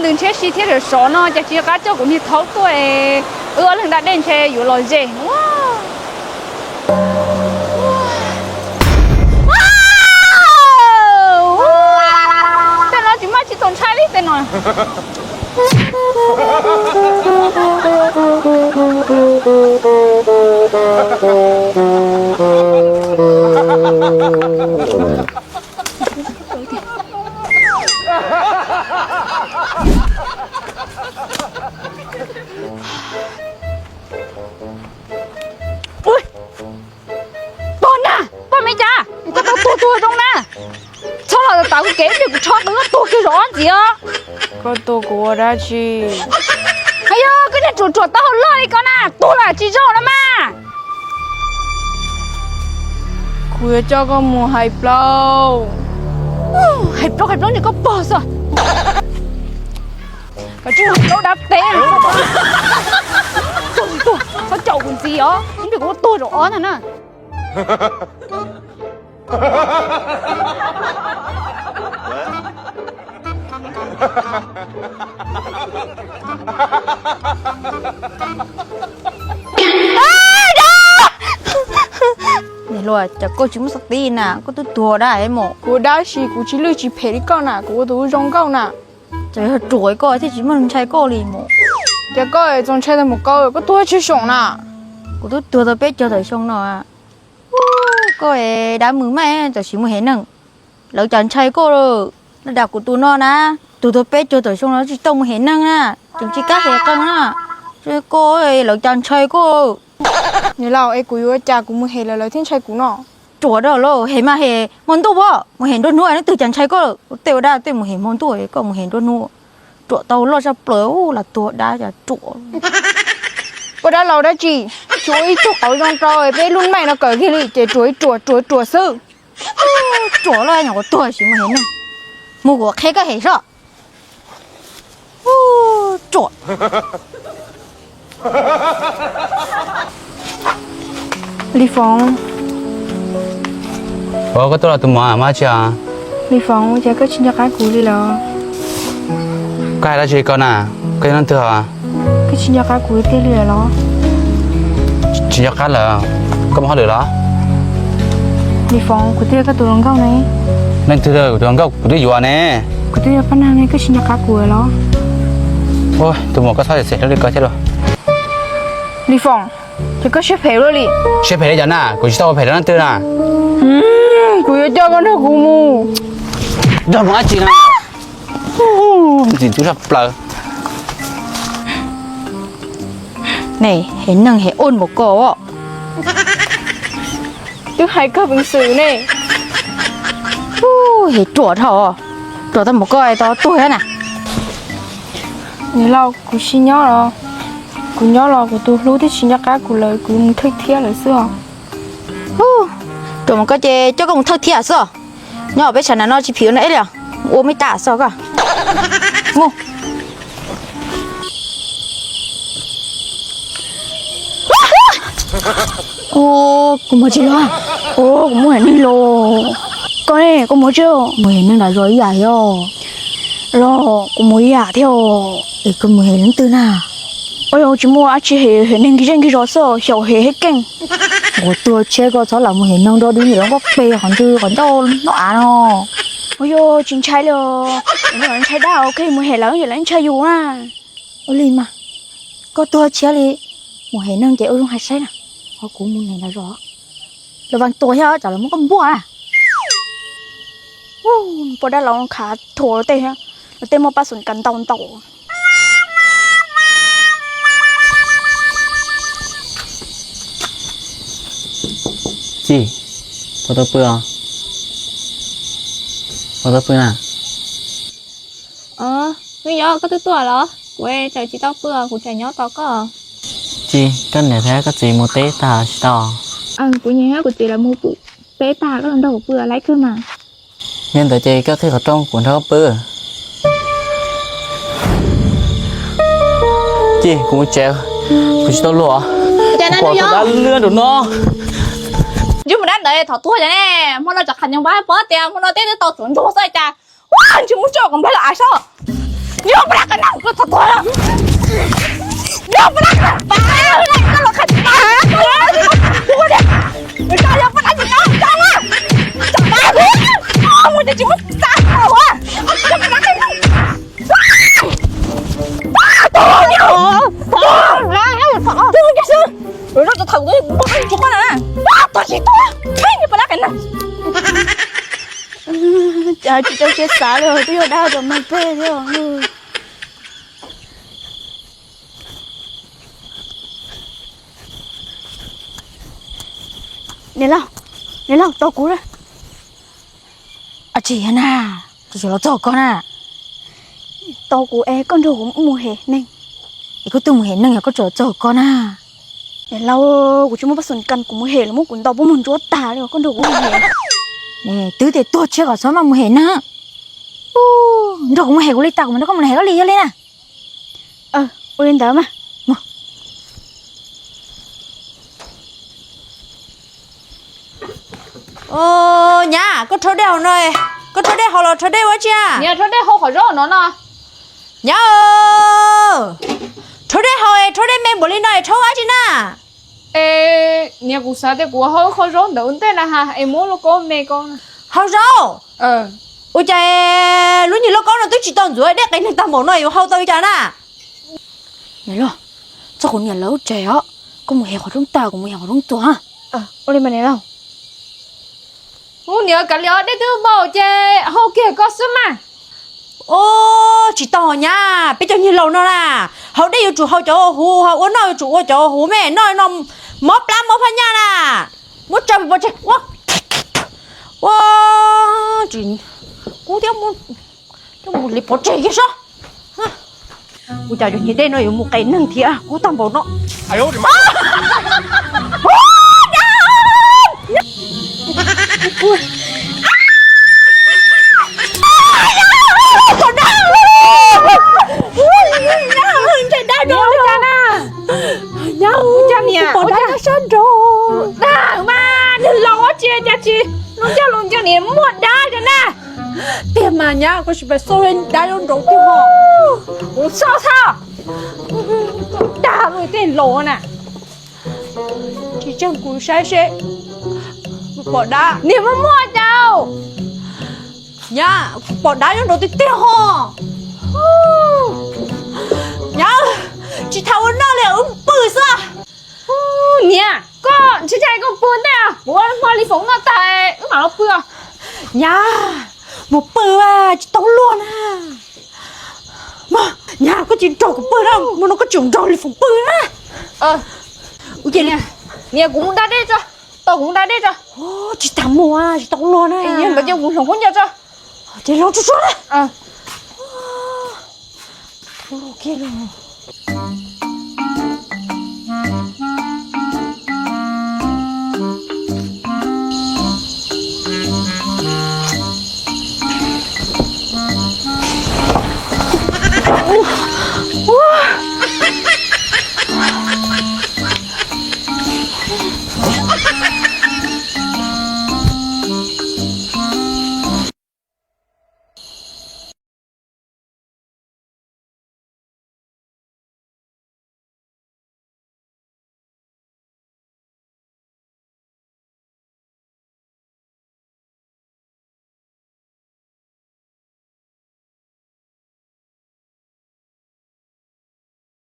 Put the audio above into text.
Ntws ntshiab si thiab sov sov no cas tsis nco qab coj kuv niag thaub tuaj, wb ob leeg da dej ntshe yuav los zem. Tej no tsis maj tsis txaus ntshai li tej no. Ua, tuag na, poj me cas koj tau tuag tuag zoo na. Txhob los tawv kuv kev, kuv tshob qw koj tuag kiag zaum ob ntxiv os. Koj tuag kuv ua dab tsi? Ayo, koj niag ruam ruam taub hau loj li koj na, tuag los tsis zoo no mas. Kuv yuav coj koj mus hais plaub. Hais plaub hais plaub ntshe koj pog xwb. Koj tsis hais plaub dab teb. Tuag, tuag, txhob caum kuv ntxiv os, ib pliag kuv tuag zaum ob ntag na. Niam hluas, cas koj tsis muaj xov ti na, koj twb tuag dab mus. Kuv dab tsis, kuv tsis lwj tsis phem li koj na, kuv ua tus zoo nkauj na. Ces yog ruam koj thiaj tsis muaj neeg ntshai koj li mus. Ces koj txaus ntshai tag mus koj, koj tuag tsis xyoos na. Kuv twb tuag tau peb caug tawm xyoo no. Koj dab mus mas tam sim mus hem neeg, lawv cas ntshai koj lawm. Laj das kuv tus no na, tuag tau peb caug tawm xyoo no tsis tau mus hem neeg na, tseem tsis kam hem qee na. Koj lawv cas ntshai koj. Niam laus, es kuv yuav ua cas kuv mus hem lawv lawv thiaj ntshai kuv no? Ruam dab los hem mas hem hmo ntuj, mus hem nruab hnub leej twg cas ntshai koj. Tej ua dab tej mus hem hmo ntuj, koj mus hem nruab hnub. Ruam tau loj zaj plaws, lam tuag dab cas ruam. Ua dab laus dab tsi, tsuas ua ib tug qauv zoo rau peb lub neej no kawm kiag li ces ruam ib ruam ruam ruam xwb. Ruam loj nyuam qhuav tuag tsis mus hem neeg, mus kuv qhia koj hem soj. Ruam. Lis Foom. Ua koj tuaj los tus muam, muaj dab tsi os? Lis Foom, ua cas koj tsis nco qab kuv li los? Koj hais dab tsi li ko na? Koj yog leej twg os? Koj tsis nco qab kuv tiag li lawm los? Tsis nco qab lawm, koj mus hauj lwm los? Lis Foom, kuv twb yog koj tus hluas nkauj ne. Leej twg, kuv tus hluas nkauj kuv twb yuav ne. Kuv twb yog Paj Nag ne, koj tsis nco qab kuv lawm los? Tus muam, koj txhob xyem xyem hlub li ko thiab lauj. Lis Foom, ces koj siab phem luaj li. Siab phem li cas na? Kuv tsis tau ua phem rau leej twg na. Kuv yuav coj koj nrog kuv mus. Nrog mus dab tsi na? Ntxim ntxub zaj plaws. Ne, hem neeg hem ua npaum ko. Twb hais kawg peev xwm ne. Hem ruam dhau, ruam tau npaum ko tau tuag thiab na. Niam laus, kuv sim nyob los, kuv nyob los kuv tus hlub twb tsis nco qab kuv lawm, kuv mus thawj thiab lawm xwb os. Ruam npaum ko ces coj koj mus thawj thiab xwb os. Nyob peb sab nram no tsis phim ua no ib li, ua me tas xwb koj. Mus. Kuv mus tsis los, kuv mus hem neeg los. Koj ne, koj mus tsis? Mus hem neeg nram zos ib yam thiab. Los kuv mus ib yam thiab. Es koj mus hem leej twg na? Ua yog tsis muaj dab tsi, hem neeg nkig zej nkig zos xwb, xyaum hem hib keej. Kuv tuag tshiab koj txhob lam mus hem neeg nrog dib niam loj nkauj pem qhov ntswg qhov ncauj noj av no. Ua yog tsis ntshai li, ntshai dab, mus hem lawv lawv ntshai yus na. Ua li mas, koj tuag tshiab li, mus hem neeg ces ua zoo hais saib na. Ho kuv mus hem nram zos, lawv vas tuag thiab tsam lawv muab koj npuaj na. Poj dab laus khav thuam tej, tej muaj paj xum kas ntau ntau. Txi, puas tau pw os? Puas tau pw na? Twb yog koj twb tuaj los? Kuv tseem tsis tau pw, kuv tseem nyob tos koj. Txi, koj niam thiab koj txiv mus teb tag tsis tau? Kuv niam thiab kuv txiv lawv mus pw teb tag, koj los nrog kuv pw laib kawg mas. Yog ntawd ces koj qhib qhov rooj kuv nrog koj pw. Txi, kuv mus tsev, kuv tsis tau luag. Cas no kuv yog dab lwb rau no. Yus mus dab ntawd thaum tuag cas ne, hmo no tsam qham nyoos npab pob tias hmo no teb twb tau tsuav ntsuag xwb cas. Ua, ntshe mus coj kom nplawg los av soj. Yog pab dab qhov no koj txhob tuag. Yog pab dab qhov no, koj los qhia pab, koj los qhia pab, koj los qhia pab, koj yog pab dab qhov no, tso na, tso pab, mus ces tsis muaj txaj tau a, yog pab dab qhov no. Tsis tau, tsis tau siab xav li, twb yog dab rau mag pej thiab. Niam laus, niam laus, tos kuv. Ab tsi na, kuv tseem los txog koj na. Tos kuv es koj nrog kuv mus hem neeg. Es koj twb mus hem neeg yog koj tseem los txog koj na. Niam laus, kuv tsis muaj paj xum kas, kuv mus hem los muab kuv ntaus puab mus ntsuab tag li, koj nrog kuv mus hem. Twb tias tuag tshiab kom txhob maj mus hem neeg. Nrog kuv mus hem kuv li tas, kuv mas nrog koj mus hem koj li yog li na. Ua li ntawd mas. Nyab, koj rhaub dej hauv no, koj rhaub dej hauv los rhaub dej ua tsi a? Niam, rhaub dej hauv qhov zaub no no. Nyab, rhaub dej hauv, rhaub dej me npaum li no es rhaub ua tsi na? Es niam, kuv xav tias kuv hau qhov zaub ntawd ua ntej na ha, es muab lauj kaub me ko. Hau zaub? Ua cas lub nyuag lauj kaub no twb tsis tau ntxuav dej qias neeg tag npaum no yuav hau tau li cas na? Niam laus, txog kuv niam lawv lub tsev os, koj mus hem qhov roob tag, kuv mus hem qhov roob tuag. Ua li mas niam laus. Ub niam, kav liam, dej twb npaum ces hau kiag koj xwb mas. Ub, tsis tau nyab, peb cov niag laus no na, hau dej yuav tsum hau cov huv, hau ua noj yuav tsum ua cov huv, me noj no mob plab mob phab nyaj na, muab tso pov tseg. Ua, tsis, kub thiab, coj mus li pov tseg kiag sab. Ua cas cov niag dej no yuav mus qias neeg thiab kub tag npaum no. Ua cas niam, ua cas sab nraud, dag mas nws laus ua tsi cas tsis nco los nco niam muaj dab cov na. Tiag mas nyab, koj sim pab xauj dab nraud twg ho. Kuv xauj xauj, dag luag tej laus na. Tsis tseg kuv saib seb pom dab niam muaj muaj cas. Nyab, pom dab nyob nraud tiag tiag ho. Nyab, tsis tham ua noj li, wb pw xwb. Niam, koj ntshe cas koj pw ntej, kuv ua hmo li foom noj tag wb mam los pw os. Nyab, mus pw, tsis tau luag na. Nyab, koj tsis nrog kuv pw na, hmo no koj tsis nrog li foom pw na. Niam, kuv mus da dej tso, tos kuv mus da dej tso. Tsis tas mus, tsis tau luag na. Yog ntawd ces kuv hloov khaub ncaws tso. Ces hloov tsuag tsuag na. Luag kiag los.